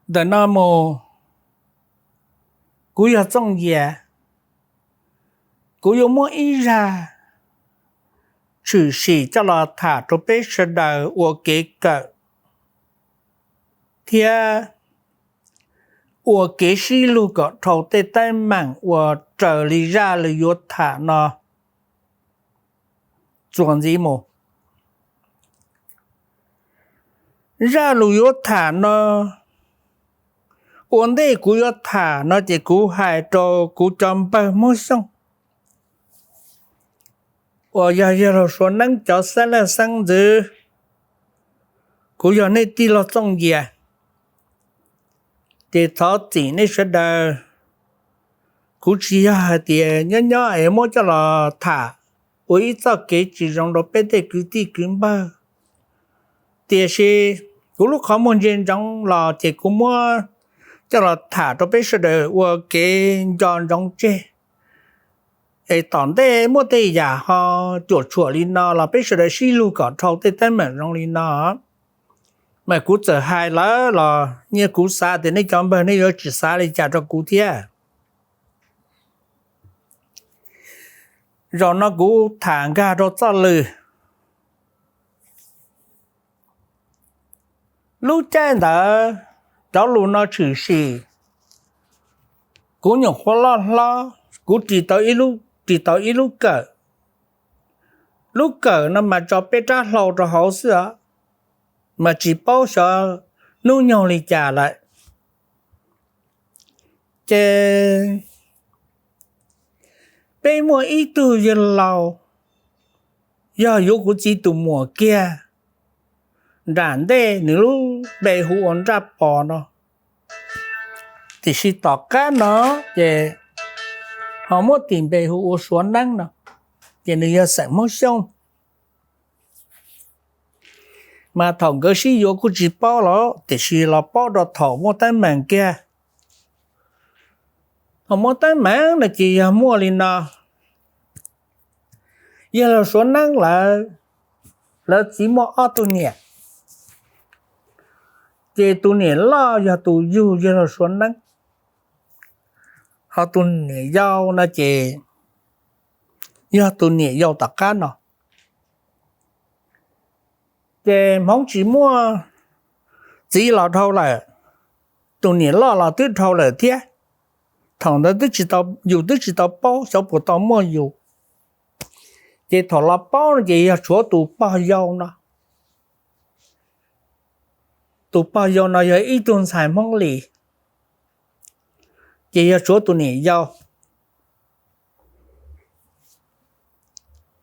Ntawm no mus, kuv yog Txooj Yias, kuv yuav muab ib zaj tshwm sim coj los tham rau peb sawv daws ua kev kawm thiab ua kev sib lug kom dhau tej teeb meem uas raws li zaj lus yuav tham no txuas ntxiv mus. Zaj lus yuav tham no, ua ntej kuv yuav tham no ces kuv hais rau kuv cov npawg Hmoob Xyooj uas yog yawg laug Suav Neeb cov xeeb leej xeeb ntxwv, kuv yog nej tij laug Txooj Yias, ces thov txim nej sawv daws. Kuv tsis yog hais tias nyob nyob es muab coj los tham ua ib txoj kev tsis zoo rau peb tej kwv tij kwv npawg, tiam sis kuv lub qhov muag ntsia ntsoov los ces kuv muab coj los tham rau peb sawv daws ua kev nco ntsoov tseg, es tom ntej muaj tej yam ho cuam tshuam li no los peb sawv daws sib lug kom dhau tej teeb meem zoo li no. Mas kuv txawm hais lawm los nyias kuv xav tias nej cov npawg nej yuav tsis xav li cas rau kuv thiab. Zaum no kuv tham nkag rau txoj lus. Lub caij ntawd cov lus no tshwm sim, kuv nyuam qhuav loj hlob, kuv ris tau ib lub kawm. Lub kawm no mas tso peb rab hlau rau hauv xwb os, mas tsis paub xyov hnub nyoog li cas lawm. Ces peb muaj ib tug yawg laus, yog yuav kuv txiv tus muam kiag, nram ntej nws lub npe hu ua Nraj Pov no, tiam sis tom qab no ces ho muab tis npe hu ua Suav Neeb no, ces nws yog xeem Hmoob Xyooj. Mas thaum nkawd sib yuav kuj tsis paub los tiam sis los paub rau thaum muaj teeb meem kiag. Thaum muaj teeb meem no ces yog muaj li no, yawg laug Suav Neeb lawv, lawv txiv muaj ob tug niam, ces tus niam loj yog tus yug yawg laug Suav Neeb, ho tus niam yau no ces yog tus niam yau tom qab no. Ces hmoov tsis muaj txiv los dhau lawm, tus niam loj los twb dhau lawm thiab. Thaum ntawd twb tsis tau, yus twb tsis tau paub xyov puas tau muaj yus. Ces thaum los paub no ces yog tshuav tus pog yau no. Tus pog yau no yog ib tug ntxhais Hmoob Lis, ces yog tshuav tus niam yau.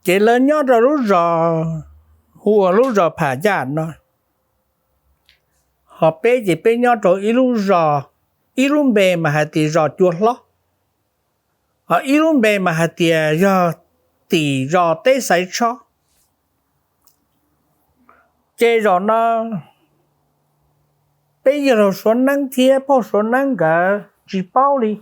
Ces lawv nyob rau lub zos hu ua lub zos Pham Yaj no, ho peb ces peb nyob rau ib lub zos, ib lub npe mas hais tias zos Cua Hlob, ho ib lub npe mas hais tias yog tim zos Teb Xaiv Tshob. Ces zaum no peb yawg laug Suav Neeb thiab phauj Suav Neeb nkawd tsis paub li.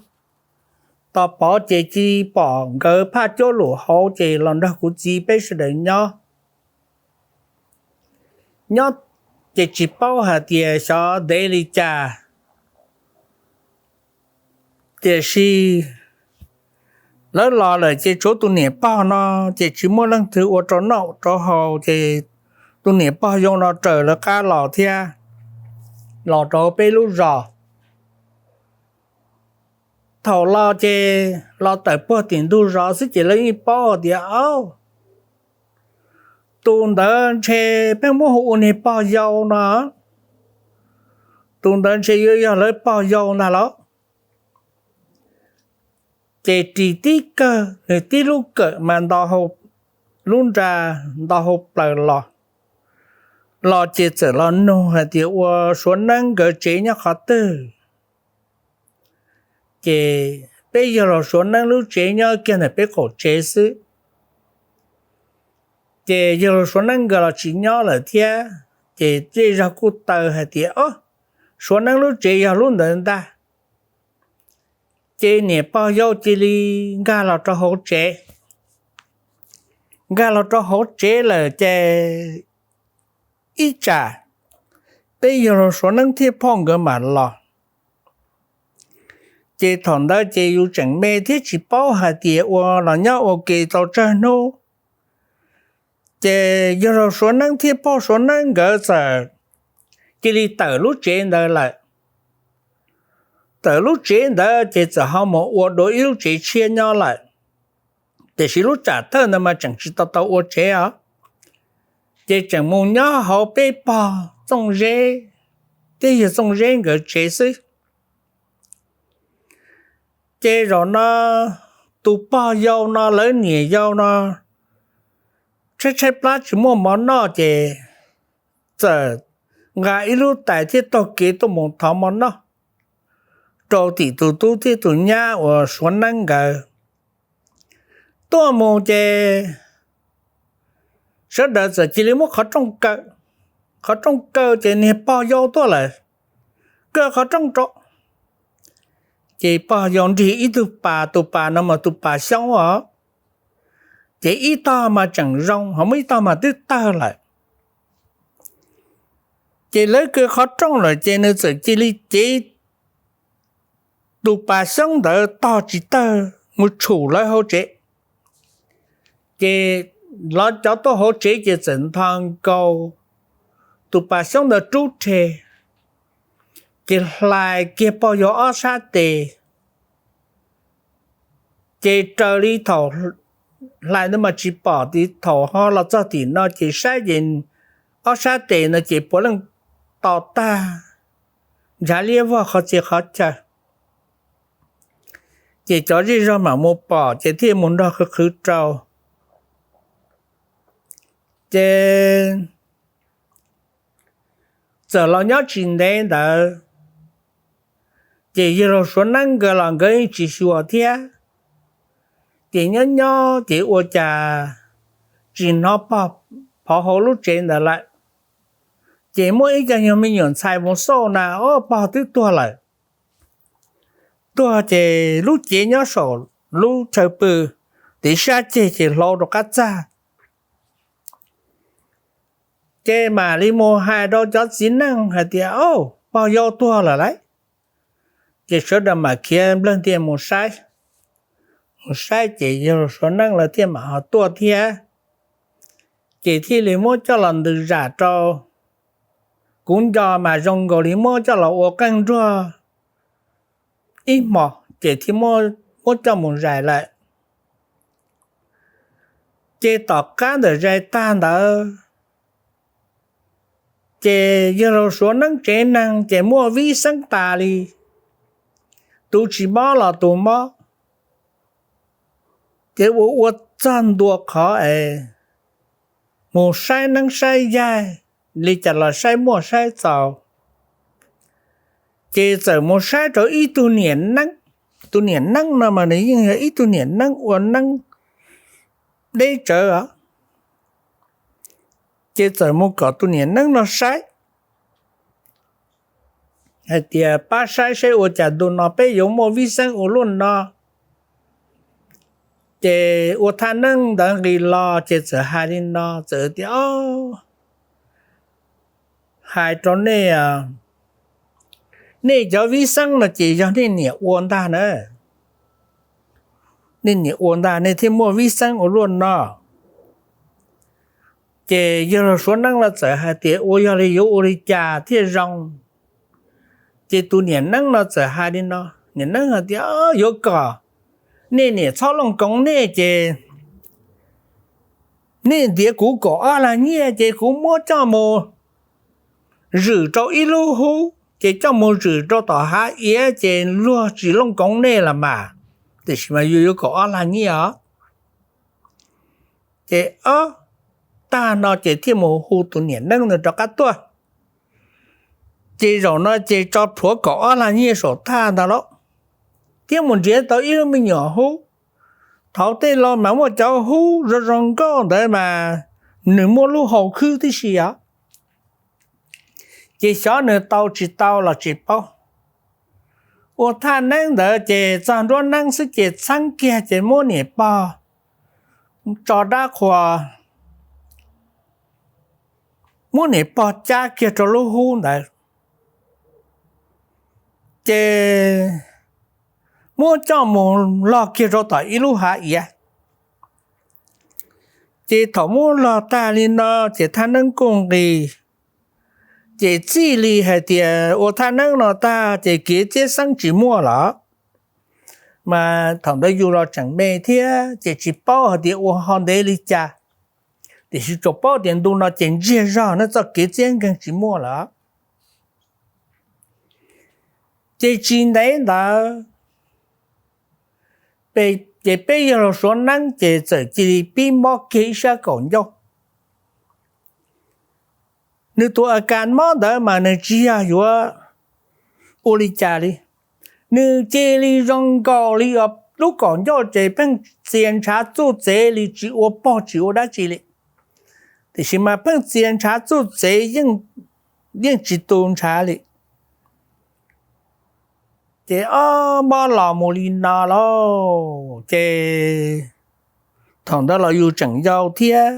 Tos pov ces cia li pom nkawd phaj cuab lus hauv ces los nrog kuv txiv peb sawv daws nyob. Nyob ces tsis paub hais tias xyov ntev li cas, tiam sis lawv los lawm ces tshuav tus niam pog no ces tsis muaj leej twg ua rau noj rau haus ces tus niam pog yau no raws lawv qab los thiab, los rau peb lub zos. Thaum los ces los tawm puag tim ntug zos xwb ces lawv yeej paub tias, Au, tus ntawd ntshe peb muab hu ua niag pog yau no, tus ntawd ntshe yuav yog lawv pog yau ntag lauj. Ces ris tib kawg nws tib lub kawm mas nto hau, lub nra nto hau plaws los. Los ces txawm los nug hais tias ua Suav Neeb nkawd tsev nyob qhov twg. Ces peb yawg laug Suav Neeb lub tsev nyob kiag ntawm peb qaum tsev xwb. Ces yawg laug Suav Neeb nkawd los tsis nyob lawm thiab, ces zej zog kuj taw hais tias, Au, Suav Neeb lub tsev yog lub ntawd ntag. Ces niam pog yau cia li nkag los rau hauv tsev. Nkag los rau hauv tsev lawm ces ib tsam peb yawg laug Suav Neeb thiab phauj nkawd mam los. Ces thaum ntawd ces yus tseem me thiab tsis paub hais tias ua los nyob ua ke tau tsawg hnub. Ces yawg laus Suav Neeb thiab pog Suav Neeb nkawd txawm cia li tawm lub tsev ntawd lawm. Tawm lub tsev ntawd ces txawm ho mus ua dua ib lub tsev tshiab nyob lawm. Tiam sis lub tsam thawj ntawd mas tseem tsis tau tau ua tsev os, ces tseem mus nyob hauv peb pog Txooj Zeb thiab yawg Txooj Zeb nkawd tsev xwb. Ces zaum no tus pog yau no lawv niam yau no tshaib tshaib plab tsis muaj mov noj ces txawm nqa ib lub tais thiab taug kev tuaj mus thov mov noj rau tim tus tub thiab tus nyab uas Suav Neeb nkawd. Tuaj mus ces sawv daws txawm cia li muab qhov rooj kaw. Qhov rooj kaw ces niag pog yau tuaj lawm, kaw qhov rooj rau. Ces pog yau nrig ib tug pas, tus pas no mas tus pas xyoob os, ces ib tog mas tseem zoo ho muaj ib tog mas twb tawg lawm. Ces lawv kaw qhov rooj lawm ces nws txawm cia li cev tus pas xyoob ntawd tog tsis tawg mus tshum lawv hauv tsev. Ces lawv cov tuaj hauv tsev ces txawm nthos nkaus tus pas xyoob ntawd rub rhe, ces hlais kiag pog yau ob sab tes. Ces raws li thaum hlais ntawd mas tsis pom, thaum ho los txog tim no ces saib ces ob sab tes no ces puav leej to tag, ntshav liab vog qhov txhia qhov chaw. Ces cov zej zog mam mus pom ces thiaj mus nrog qhwv qhwv rau. Ces txawm los nyob tsis ntev ntawd, ces yawg laus Suav Neeb nkawd los nkawd yeej tsis xyuas thiab. Ces nyob nyob ces ua cas tsis hnov pog phov hauv lub tsev ntawd lawm. Ces muaj ib co nyuag me nyuam ntxhais mus xauj na, o, pog twb tuag lawm. Tuag ces lub cev nyob saum lub chaw pw, tiv sab ceg ces hlau rau qab txag. Ces mam li mus hais rau cov txiv neej hais tias, o, pog yau tuag lawm lauj. Ces sawv daws mam khiav nplawg ntias mus saib. Mus saib ces yawg Suav Neeb lawv thiaj mam ho tuaj thiab. Ces thiaj li muab coj los ntws zam rau. Kuv nco mas zoo nkaus li muab coj los ua qeej nruag ib hmos ces thiaj muab coj mus zais lawm. Ces tom qab ntawm zais tag ntawd, ces yawg laus Suav Neeb tsev neeg ces muaj vib xeeb tas li, tus tsis mob los tus mob. Ces ua ua txog ntua qhov es mus saib neeb saib yaig li cas los saib muaj saib txaus. Ces txawm mus saib rau ib tug niam neeb. Tus niam neeb no mas nws yeej yog ib tug niam neeb ua neeb deb tsawv os. Ces txawm mus kom tus niam neeb no saib hais tias pab saib saib ua cas ntu no peb yuav muaj vib xeeb ua luaj no. Ces ua thaj neeb ntawd nqis los ces txawm hais li no, txawm tias, o, hais rau nej, nej cov vib xeeb no ces yog nej niam ua ntag na. Nej niam ua ntag nej thiaj muaj vib xeeb ua luaj no. Ces yawg laus Suav Neeb los txawm hais tias ua yog li yuav ua li cas thiaj zoo. Ces tus niam neeb no txawm hais li no, niam neeb hais tias, yuav kom nej niam txhob looj koov nej ces nej ntiav kuv kaum ob lag nyiaj ces kuv muab coj mus zwm rau ib lub hub ces coj mus zwm rau tom hav iav ces luag tsis looj koov nej los mas, tiam sis mas yus yuav kaum ob lag nyiaj os. Ces ob tag no ces thiaj mus hu tus niam neeb ntawd rov qab tuaj. Ces zaum no ces tso plhuav kaum ob lag nyiaj saum thaj ntag lauj, thiab mus nrhiav tau ib lub me nyuam hub. Thaum tej laus mas muaj cov hub zoo zoo nkauj ntawd mas nws muaj lub hau khwb tib si os. Ces xyov nws tau tsis tau los tsis paub. Ua thaj neeb ntawd ces txog nruab neeb xwb ces txheeb kiag ces muab niam pog tso dab qhua, muab niam pog cab kiag rau lub hub ntawd. Ces muab coj mus log kiag rau tom ib lub hav iav. Ces thaum muab log tag li no ces thaj neeb kuj nqis. Ces txij li hais tias ua thaj neeb no tag ces kev txiab xeeb tsis muaj lawm. Mas thaum ntawd yus los tseem me thiab ces tsis paub hais tias ua ho ntev li cas, tiam sis tsuas paub tias ntu no ces ntsiag zog ne, txoj kev txiab nkeeg tsis muaj lawm. Ces tsis ntev ntawd ces peb yawg laus Suav neeb ces txawm cia li pib mob kiag ib sab kaum ncauj. Nws tus a kas mob ntawd mas nws tsis yog yuav ua li cas li. Nws cia li zoo nkaus li lub kaum ncauj ces pheej txias ntshav txuj txev li, tsis ua pog tsis ua dab tsi li, tiam sis mas pheej txias ntshav txuj txev, yeej tsis tu ntshav li. Ces ob mob los mus li no lauj, ces thaum ntawd los yus tseem yau thiab,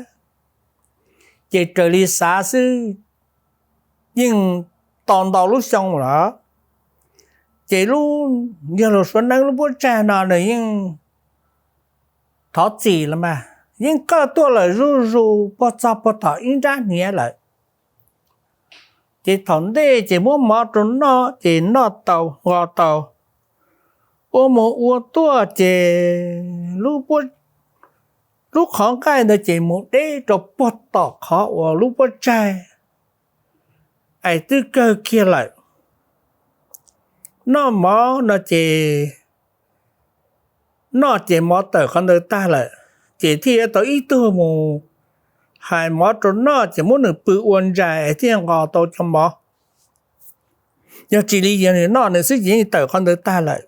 ces raws li xav xwb yeej tau ntau lub xyoo lawm. Ces lub yawg laus Suav neeb lub puab tsag no nws yeej thov txim los mas yeej qawj tuaj lawm zuj zus puag txog puag tom ib nrab hniav lawm. Ces thaum ntej ces muab mov rau noj ces noj tau nqos tau, ua mus ua tuaj ces lub qhov nqaij ntawd ces mus deb rau puag tom qhov uas lub puab tsag es twb kawg kiag lawm. Noj mov no ces noj ces mov tawm qhov ntawd tag lawm, ces thiaj yuav tau ib tug mus hais mov rau noj ces muab nws pw ua ntsais es thiaj nqos tau cov mov. Yog tsis li yog nws noj nws xwb ces yeej tawm qhov ntawd tag lawm.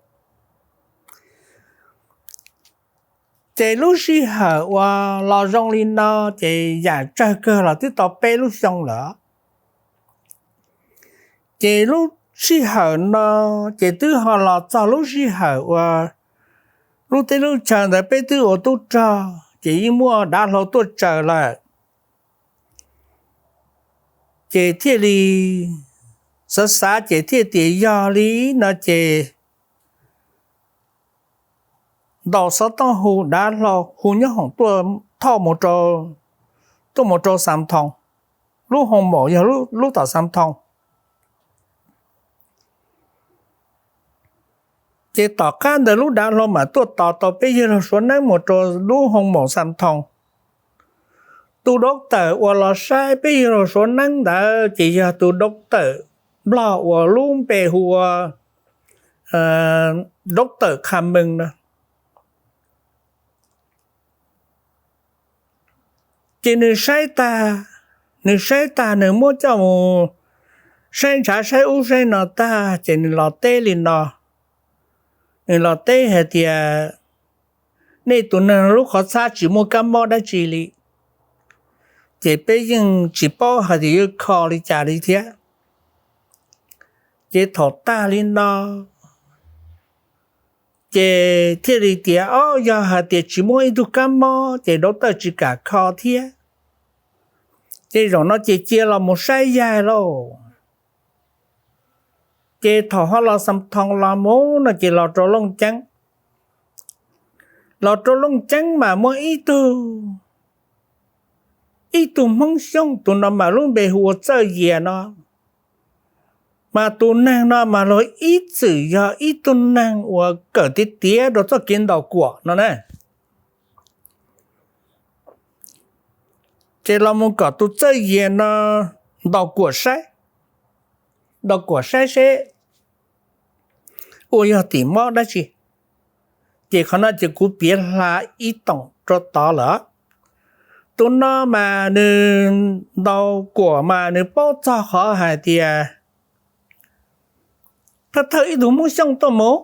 Ces lub sij hawm uas los zoo li no ces yam tsawg kawg los twb tau peb lub xyoo lawm. Ces lub sij hawm no ces twb ho los txog lub sij hawm uas lub teb lub chaw ntawd peb twb ua tub rog ces yeej muaj dav hlau tuaj tsaws lawm. Ces thiaj li xav xav ces thiaj tias yog li no ces ntaus xov tooj hu dav hlau hu nyob hoom tuaj thauj mus rau, tuaj mus rau Xam Thoo, lub hoo maum yog lub tom Xam Thoo. Ces tom qab ntawd lub dav hlau mam tuaj tos tau peb yawg laug Suav neeb mus rau lub hoo maum Xam Thoo. Tus dau tawm uas los saib peb yawg laug Suav neeb ntawd ces yog tus dau tawm Nplog uas lub npe hu ua dau tawm Kha Mees no. Ces nws saib tag, nws saib tag nws muab coj mus saib ntshav saib ub saib no tag ces nws los teb li no. Nws los teb hais tias nej tus neeg lub qhov txhab tsis muaj kab mob dab tsi li, ces peb yeej tsis paub hais tias yuav kho li cas li thiab. Ces thaum tag li no ces thiaj li tias, o, yog hais tias tsis muaj ib tug kab mob ces dau tawm tsis kam kho thiab. Ces zaum no ces cia los mus saib yaig lauj. Ces thaum ho los Xam Thoo los mus no ces los rau Looj Ceeb. Los rau Looj Ceeb mas muaj ib tug, ib tug Hmoob Xyooj, tus no mas lub npe hu ua Txawj Yias no. Mas tus neeg no mas luag ib txwm yog ib tug neeg uas kawm tiav tiav rau txoj kev ntaus kuam no na. Ces los mus kom tus Txawj Yias no ntaus kuam saib, ntaus kuam saib seb ua yog tim mob dab tsi. Ces qhov no ces kuv piav hla ib toom rau tod lawm. Tus no mas nws ntaus kuam mas nws paub txog qhov hais tias thawj thawj ib tug Hmoob Xyooj tuaj mus,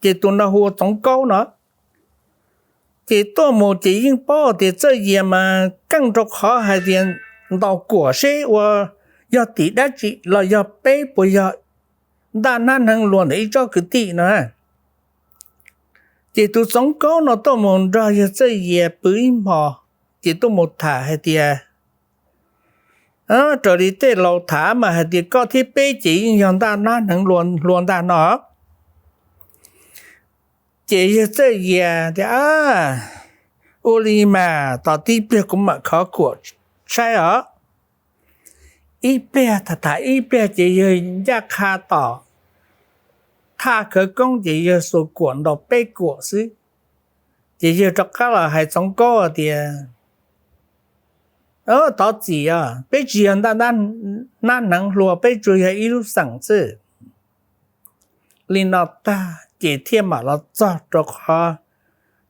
ces tus no hu ua Txoov Kaub no. Ces tuaj mus ces yeej paub tias Txawj Yias mas keej rau qhov hais tias ntaus kuam seb ua yog tim dab tsi los yog peb puas yog ntaj nab hneev luag ntawm ib tsob kwv tij no. Ces tus Txoov Kaub no tuaj mus nrog yawg Txawj Yias pw ib hmos, ces tuaj mus tham hais tias, raws li tej laus tham mas hais tias koj thiab peb ces yeej yog ntaj nab hneev luag ntag no. Ces yawg Txawj Yias tias, Ua li mas tos tib pliag kuv mam khov kuam saib os. Ib pliag tham tham ib pliag ces yawg ncaj qha tom thaj khawv koob ces yawg xuas kuam ntaus peb kuam xwb. Ces yawg rov qab los hais Txoov Kaub tias, Thov txim os, peb tsis yog ntaj hnab hneev hluas, peb tsuas yog ib lub xeem xwb. Li no tag ces thiaj mam los txog rau qhov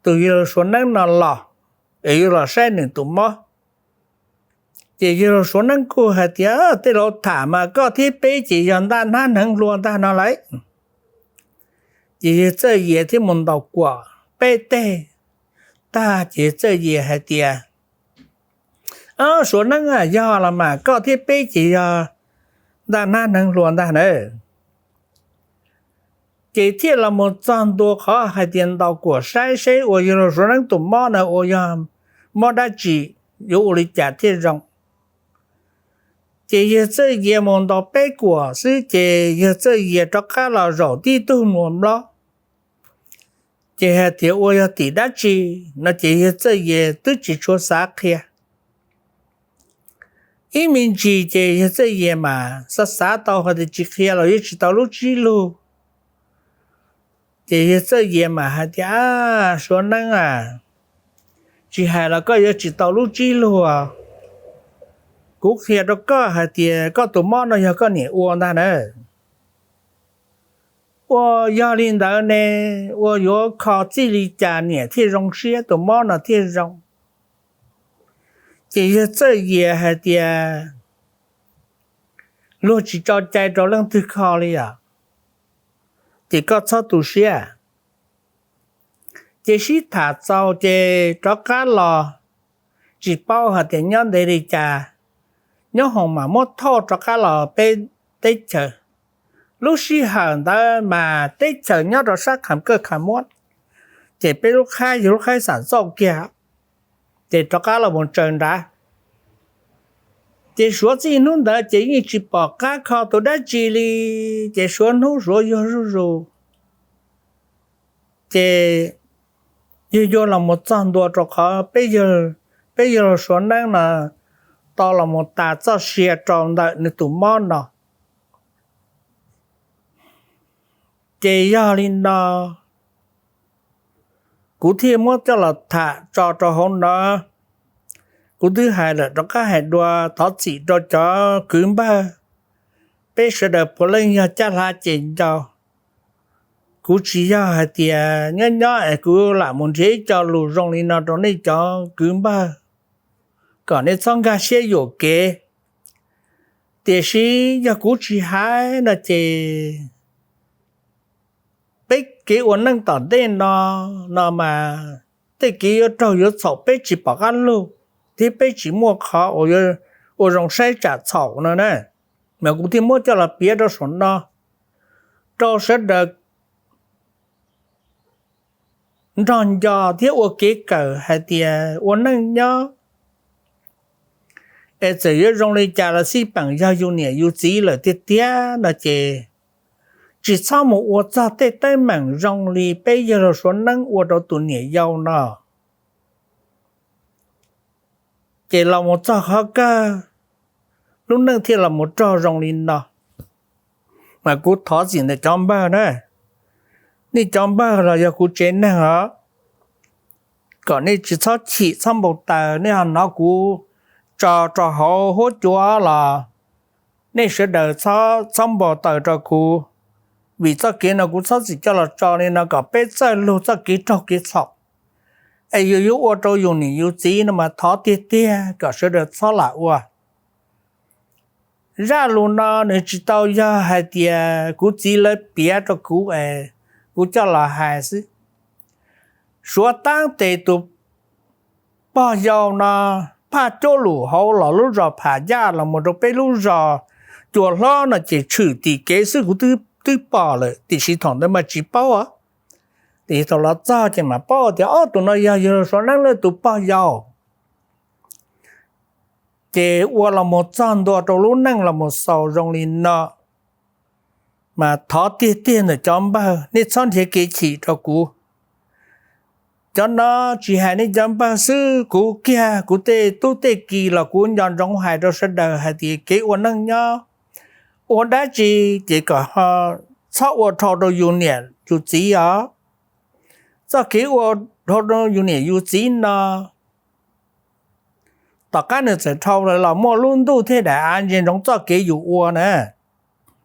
tus yawg laus Suav Neeb no los, es yuav los saib nws tus mob. Ces yawg laus Suav Neeb kuj hais tias, Tej laus tham mas koj thiab peb ces yog ntaj hnab hneev hluas ntag no lauj. Ces yawg Txawj Yias thiaj mus ntaus kuam peb teg tag ces yawg Txawj Yias hais tias, Suav Neeb, yog los mas koj thiab peb ces yog ntaj hnab hneev hluas ntag na. Ces thiaj los mus txog ntua qhov hais tias ntaus kuam saib seb uas yawg laus Suav Neeb tus mob no uas yog mob dab tsi, yuav ua li cas thiaj zoo. Ces yawg Txawj Yias mus ntaus peb kuam xwb ces yawg Txawj Yias rov qab los zaum tib tug nua nplob. Ces hais tias ua yog tim dab tsi no ces yawg Txawj Yias twb tsis tshua xav qhia. Ib me ntsis ces yawg Txawj Yias mas xav xav tau hais tias tsis qhia los yuav tsis tau lub tsib lug. Ces yawg Txawj Yias mas hais tias, Suav Neeb a, tsis hais los koj yuav tsis tau lub tsib lug. Kuv qhia rau koj hais tias koj tus mob no yog koj niam ua ntag na. Ua yog li ntawd ne, ua yuav kho txij li cas niam thiaj zoo siab tus mob no thiaj zoo? Ces yawg Txawj Yias hais tias, Luag tsis tso cai rau leej twg kho li os, ces koj txhob tu siab. Ces sib tham txaus ces rov qab los, tsis paub hais tias nyob ntev li cas, nyob hoom mas muab thauj rov qab los peb teb chaws. Lub sij hawm ntawd mas teb chaws nyob rau sab Kham Kaj Kham Muab, ces peb lub qhaib yog lub qhaib xam txauj kiag, ces rov qab los mus tsaws nrad. Ces suav txij hnub ntawd ces yeej tsis pom qab kho tus dab tsi li, ces suav hnub suav yuag zuj zus. Ces yawg yuav los mus txog ntua rau qhov peb yawg laus Suav Neeb no tau los mus tas txoj sia rau ntawm nws tus mob no. Ces yog li no, kuv thiaj muab coj los tham tso rau hauv no. Kuv twb hais lawm rov qab hais dua, thov txim rau cov kwv npawg, peb sawv daws puav leej yog caj hlab ces ncau. Kuv tsis yog hais tias nyob nyob es kuv lam mus nrhiav ib co lus zoo li no rau nej cov kwv npawg kom nej txhob nkag siab yuam kev. Tiam sis yog kuv tsis hais no ces peb kev ua neej tom ntej no, no mas tej kev yuav raug yuav txhaum peb tsis pom qab lug, thiab peb tsis muaj qhov ua zoo saib tsam txhaum no na. Mas kuv thiaj muab coj los piav rau saum no rau sawv daws nrog nco thiab ua kev kawm hais tias ua neej nyob es txawm yuav zoo li cas los xij peem yog yus niam yus txiv lawm tiag tiag no ces tsis txhob mus ua txog tej teeb meem zoo li peb yawg laus Suav Neeb ua rau tus niam yau no. Ces los mus txog qhov kawg, lub neej thiaj los mus raug zoo li no. Mas kuv thov txim ntawm cov npawg na, nej cov npawg los yog kuv tsev neeg os, kom nej tsis txhob chim txhob npau taws, nej ho hnov kuv tso rau hauv huab cua los nej sawv daws txhob npau taws rau kuv. Vim txoj kev no kuv txhob txwm coj los tso li no kom peb txawj lug txoj kev raug kev txhaum, es yus yuav ua rau yus niam yus txiv no mas thov tiag tiag kom sawv daws txhob lam ua. Zaj lus no nws tsis tau yog hais tias kuv txiv lawv piav rau kuv es kuv coj los hais xwb. Suav tab tes tus pog yau no phaj cuab lus hauv los lub zos Pham Yaj los mus rau peb lub zos Cua Hlob no ces tshwm tim kev xwb kuv twb pom lawm, tiam sis thaum ntawd mas tsis paub. Tiam sis thaum los txog ces mas paub tias ob tus no yog yawg Suav Neeb lawv tus pog yau. Ces ua los mus txog ntua rau lub neej los mus xaus zoo li no, mas thov tiag tiag ntawm cov npawg nej txhob nrhiav kev chim rau kuv. Cov no tsis hais nej cov npawg xwb, kuv kiag kuv tej tub tej ki los kuv nco ntsoov hais rau sawv daws hais tias kev ua neej nyob, ua dab tsi ces kom txhob ua dhau rau yus niam yus txiv os. Txoj kev ua dhau rau yus niam yus txiv no, tom qab nws txawm dhau lawm los muaj lub ntuj thiab daim av ntsia ntsoov txoj kev yus ua na.